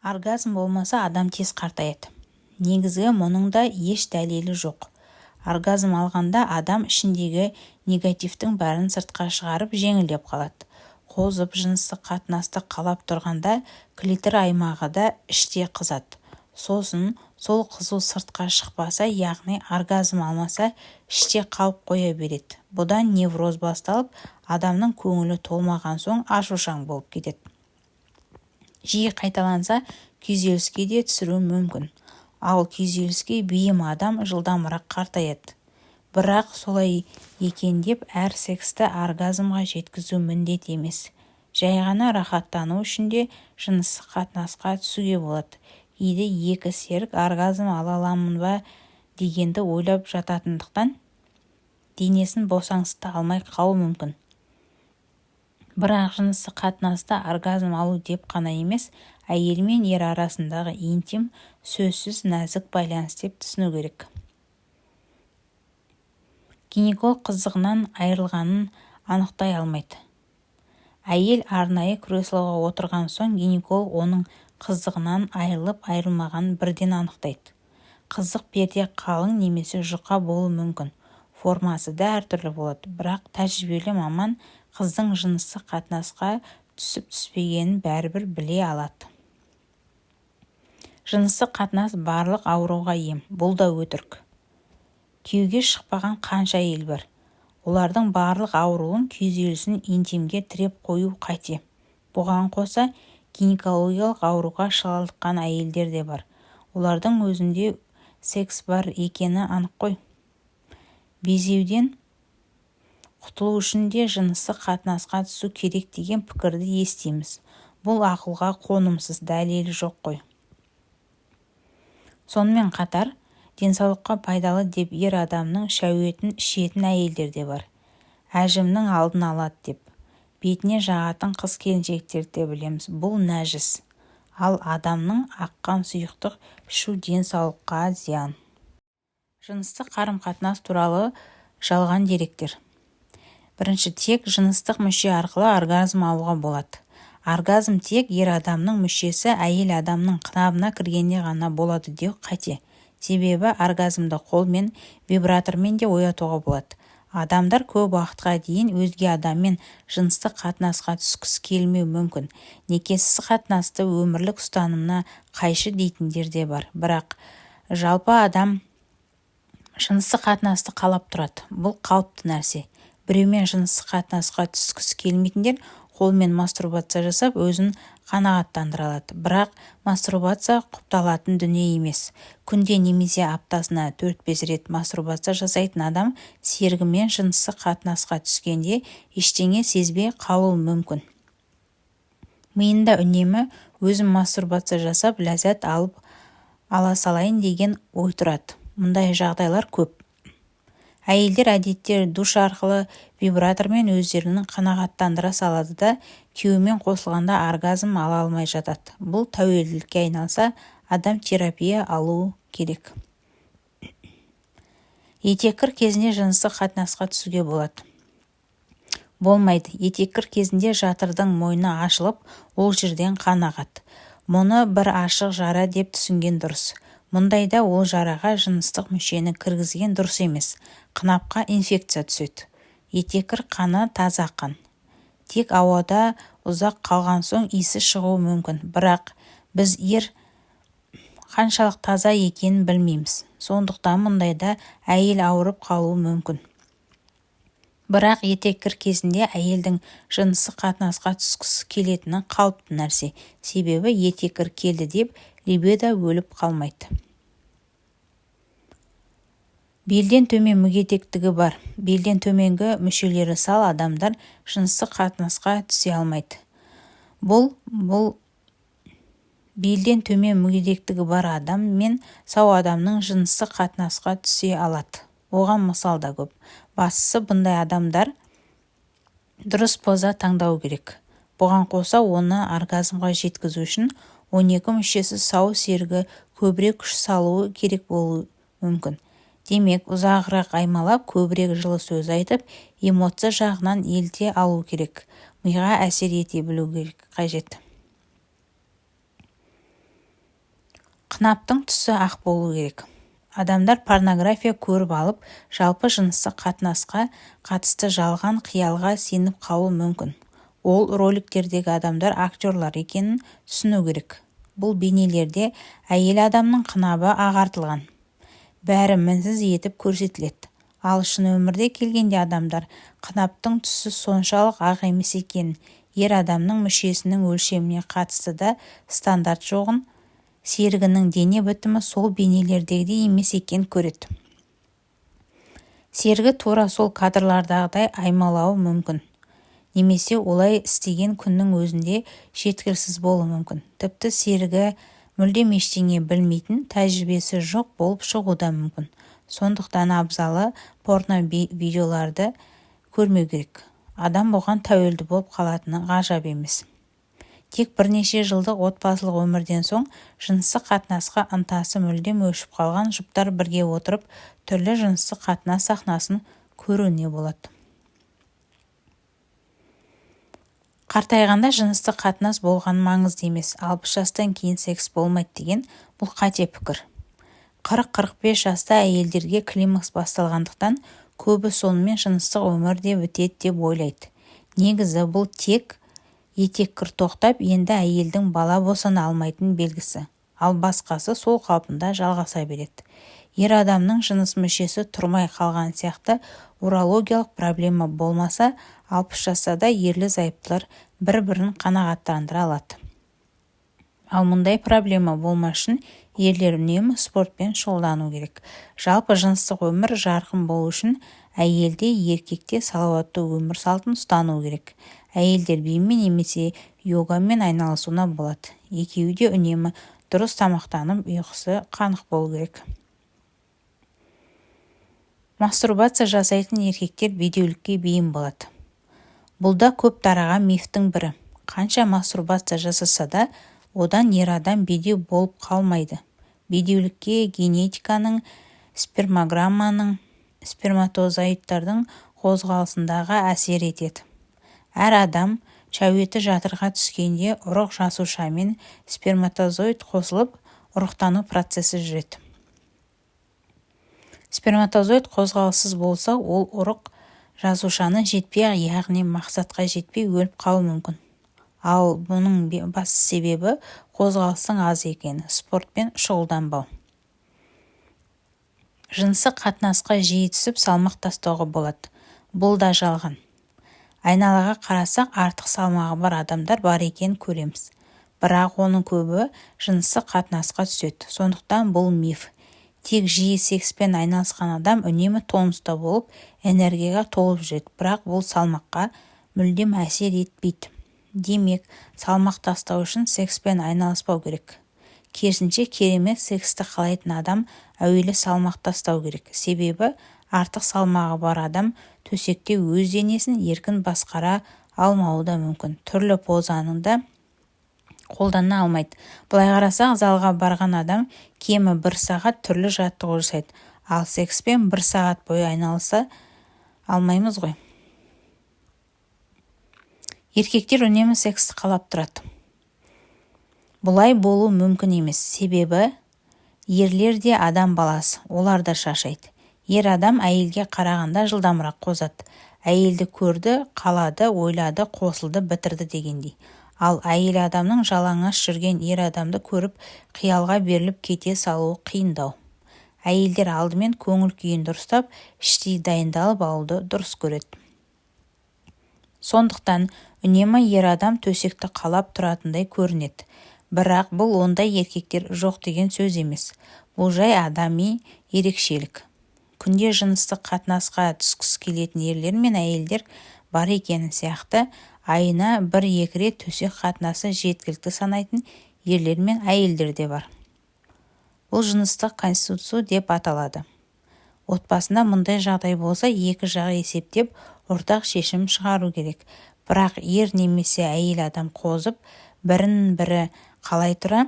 Оргазм болмаса, адам тез қартаяды. Негізі мұның да еш дәлелі жоқ. Оргазм алғанда адам ішіндегі негативтің бәрін сыртқа шығарып, жеңілдеп қалады. Қозып, жыныстық қатынасты қалап тұрғанда клитор аймағы да іште қызады. Сосын сол қызу сыртқа шықпаса, яғни оргазм алмаса, іште қалып қоя береді. Бұдан невроз басталып, адамның көңілі толмаған соң ашушаң болып кетеді. Жиі қайталанса, күйзеліске де түсіруі мүмкін. Ал күйзеліске бейім адам жылдамырақ қартаяды. Бірақ солай екен деп әр сексті оргазмға жеткізу міндет емес. Жай ғана рахаттану үшін де жыныстық қатынасқа түсуге болады. Кейде екі серік оргазм ала аламын ба дегенді ойлап жататындықтан, денесін босаңсыта алмай қалуы мүмкін. Бірақ жыныстық қатынаста оргазм алу деп қана емес, әйел мен ер арасындағы интим, сөзсіз нәзік байланыс деп түсіну керек. Гинеколог қызығынан айырылғанын анықтай алмайды. Әйел арнайы креслоға отырған соң, гинеколог оның қызығынан айырылып-айырылмағанын бірден анықтайды. Қызық перде қалың немесе жұқа болуы мүмкін, формасы да әртүрлі болады. Бірақ тәжірибелі маман қыздың жыныстық қатынасқа түсіп-түспегенін бәрібір біле алады. Жыныстық қатынас барлық ауруға ем. Бұл да өтірік. Күйеуге шықпаған қанша әйел бар. Олардың барлық ауруын, күйзелісін интимге тіреп қою қате. Бұған қоса гинекологиялық ауруға шалдыққан әйелдер де бар. Олардың өзінде секс бар екені анық қой. Безеуден құтылу үшін де жыныстық қатынасқа түсу керек деген пікірді естиміз. Бұл ақылға қонымсыз, дәлелі жоқ қой. Сонымен қатар денсаулыққа пайдалы деп ер адамның шәуетін ішетін әйелдер де бар. Әжімнің алдын алады деп бетіне жағатын қыз-келіншектерді де білеміз. Бұл нәжіс. Ал адамнан аққан сұйықтық ішу денсаулыққа зиян. Жыныстық қарым-қатынас туралы жалған деректер. Бірінші, тек жыныстық мүше арқылы оргазм алуға болады. Оргазм тек ер адамның мүшесі әйел адамның қынабына кіргенде ғана болады деу қате. Себебі оргазмды қолмен, вибратормен де оятуға болады. Адамдар көп уақытқа дейін өзге адаммен жыныстық қатынасқа түскісі келмеуі мүмкін. Некесіз қатынасты өмірлік ұстанымына қайшы дейтіндер де бар. Бірақ жалпы адам жыныстық қатынасты қалап тұрады. Бұл қалыпты нәрсе. Біреумен жыныстық қатынасқа түскісі келмейтіндер қолмен мастурбация жасап, өзін қанағаттандыра алады. Бірақ мастурбация құпталатын дүние емес. Күнде немесе аптасына 4-5 рет мастурбация жасайтын адам серігімен жыныстық қатынасқа түскенде ештеңе сезбей қалуы мүмкін. Миында үнемі өзім мастурбация жасап, ләззат алып ала салайын деген ой тұрады. Мұндай жағдайлар көп. Әйелдер әдетте душ арқылы, вибратормен өздерін қанағаттандыра салады да, күйеуімен қосылғанда оргазм ала алмай жатады. Бұл тәуелділікке айналса, адам терапия алуы керек. Етеккір кезінде жыныстық қатынасқа түсуге болады. Болмайды. Етеккір кезінде жатырдың мойны ашылып, ол жерден қан ағады. Мұны бір ашық жара деп түсінген дұрыс. Мұндайда ол жараға жыныстық мүшені кіргізген дұрыс емес. Қынапқа инфекция түседі. Етеккір қаны таза қан. Тек ауада ұзақ қалған соң иісі шығуы мүмкін. Бірақ біз ер қаншалық таза екенін білмейміз. Сондықтан мұндайда әйел ауырып қалуы мүмкін. Бірақ етеккір кезінде әйелдің жыныстық қатынасқа түскісі келетіні қалыпты нәрсе. Себебі етеккір келді деп либидо өліп қалмайды. Белден төмен мүгедектігі бар, белден төменгі мүшелері сал адамдар жыныстық қатынасқа түсе алмайды. Бұл белден төмен мүгедектігі бар адам мен сау адамның жыныстық қатынасқа түсе алады. Оған мысал да көп. Бастысы, бұндай адамдар дұрыс поза таңдауы керек. Бұған қоса оны оргазмға жеткізу үшін 12 мүшесі сау серігі көбірек күш салуы керек болуы мүмкін. Демек, ұзағырақ аймалап, көбірек жылы сөз айтып, эмоция жағынан еліте алу керек. Миға әсер ете білу қажет. Қынаптың түсі ақ болу керек. Адамдар порнография көріп алып, жалпы жыныстық қатынасқа қатысты жалған қиялға сеніп қалуы мүмкін. Ол роликтердегі адамдар актерлар екенін түсіну керек. Бұл бейнелерде әйел адамның қынабы ағартылған. Бәрі мінсіз етіп көрсетіледі. Ал шын өмірде келгенде адамдар қынаптың түсі соншалық ақ емес екенін, ер адамның мүшесінің өлшеміне қатысты да стандарт жоғын, серігінің дене бітімі сол бейнелердегідей емес екенін көреді. Серігі тура сол кадрлардағыдай аймалауы мүмкін. Немесе олай істеген күннің өзінде жеткіліксіз болуы мүмкін. Тіпті серігі мүлдем ештеңе білмейтін, тәжірибесі жоқ болып шығуы да мүмкін. Сондықтан абзалы порно-видеоларды көрмеу керек. Адам бұған тәуелді болып қалатыны ғажап емес. Тек бірнеше жылдық отбасылық өмірден соң жыныстық қатынасқа ынтасы мүлдем өшіп қалған жұптар бірге отырып түрлі жыныстық қатынас сахнасын көруіне болады. Қартайғанда жыныстық қатынас болғаны маңызды емес, 60 жастан кейін секс болмайды деген бұл қате пікір. 40-45 жаста әйелдерге климакс басталғандықтан көбі сонымен жыныстық өмір де бітеді деп ойлайды. Негізі бұл тек етеккір тоқтап, енді әйелдің бала босана алмайтын белгісі. Ал басқасы сол қалпында жалғаса береді. Ер адамның жыныс мүшесі тұрмай қалған сияқты урологиялық проблема болмаса, 60 жаста да ерлі-зайыптылар бір-бірін қанағаттандыра алады. Ал мұндай проблема болмас үшін ерлер үнемі спортпен шұғылдану керек. Жалпы жыныстық өмір жарқын болу үшін әйел де, еркек те салауатты өмір салтын ұстану керек. Әйелдер бимен немесе йогамен айналысуына болады. Екеуі де үнемі дұрыс тамақтанып, ұйқысы қанық болу керек. Мастурбация жасайтын еркектер бедеулікке бейім болады. Бұл да көп тараған мифтің бірі. Қанша мастурбация жасаса да, одан ер адам бедеу болып қалмайды. Бедеулікке генетиканың, спермограмманың, сперматозоидтардың қозғалысындағы әсер етеді. Әр адам шәуеті жатырға түскенде ұрық жасуша мен сперматозоид қосылып, ұрықтану процесі жүреді. Сперматозоид қозғалыссыз болса, ол ұрық жасушаны жетпей, яғни мақсатқа жетпей өліп қалуы мүмкін. Ал бұның басты себебі қозғалыстың аз екені, спортпен шұғылданбау. Жыныстық қатынасқа жиі түсіп салмақ тастауға болады. Бұл да жалған. Айналаға қарасақ, артық салмағы бар адамдар бар екенін көреміз. Бірақ оның көбі жыныстық қатынасқа түседі. Сондықтан бұл миф. Тек жиі секспен айналысқан адам үнемі тонуста болып, энергияға толып жүреді. Бірақ бұл салмаққа мүлдем әсер етпейді. Демек, салмақ тастау үшін секспен айналыспау керек. Керісінше, керемет сексті қалайтын адам әуелі салмақ тастау керек. Себебі артық салмағы бар адам төсекте өз денесін еркін басқара алмауы да мүмкін. Түрлі позаны да қолдана алмайды. Былай қарасақ, залға барған адам кемі 1 сағат түрлі жаттығу жасайды. Ал секспен 1 сағат бойы айналыса алмаймыз ғой. Еркектер үнемі сексті қалап тұрады. Бұлай болу мүмкін емес. Себебі ерлер де адам баласы, олар да шаршайды. Ер адам әйелге қарағанда жылдамырақ қозады. Әйелді көрді, қалады, ойлады, қосылды, бітірді дегендей. Ал әйел адамның жалаңаш жүрген ер адамды көріп, қиялға беріліп кете салуы қиындау. Әйелдер алдымен көңіл күйін дұрыстап, іштей дайындалып алуды дұрыс көреді. Сондықтан үнемі ер адам төсекті қалап тұратындай көрінеді. Бірақ бұл ондай еркектер жоқ деген сөз емес. Бұл жай адами ерекшелік. Күнде жыныстық қатынасқа түскісі келетін ерлер мен әйелдер бар екені сияқты, айына 1-2 рет төсек қатынасы жеткілікті санайтын ерлер мен әйелдер де бар. Бұл жыныстық конституция деп аталады. Отбасында мұндай жағдай болса, екі жағы есептеп, ортақ шешім шығару керек. Бірақ ер немесе әйел адам қозып, бірін-бірі қалай тұра,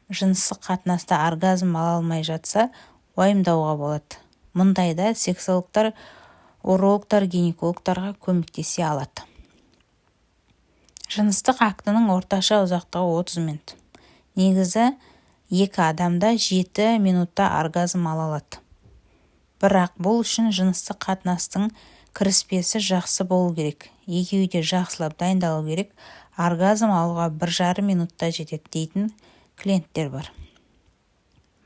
жыныстық қатынаста оргазм ала алмай жатса, уайымдауға болады. Мұндайда сексологтар, урологтар, гинекологтарға көмектесе алады. Жыныстық актінің орташа ұзақтығы 30 минут. Негізі, Екі адам да 7 минутта оргазм ала алады. Бірақ бұл үшін жыныстық қатынастың кіріспесі жақсы болу керек, екеуі де жақсылап дайындалу керек. Оргазм алуға 1,5 минутта жетеді дейтін клиенттер бар.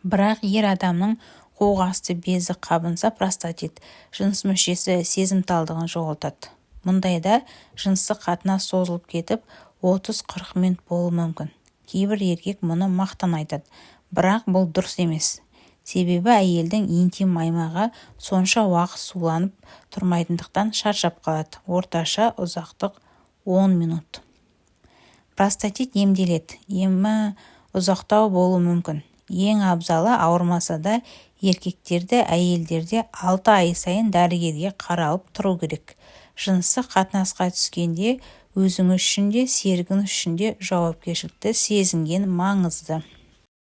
Бірақ ер адамның қуық асты безі қабынса, простатит, жыныс мүшесі сезімталдығын жоғалтады. Мұндайда жыныстық қатынас созылып кетіп, 30-40 минут болуы мүмкін. Кейбір еркек мұны мақтана айтады, бірақ бұл дұрыс емес. Себебі әйелдің интим аймағы сонша уақыт суланып тұрмайтындықтан, шаршап қалады. Орташа ұзақтық 10 минут. Простатит емделеді, емі ұзақтау болуы мүмкін. Ең абзалы, ауырмаса да, еркектер де, әйелдер де 6 ай сайын дәрігерге қаралып тұру керек. Жыныстық қатынасқа түскенде өзіңіз үшін де, серігіңіз үшін де жауапкершілікті сезінген маңызды.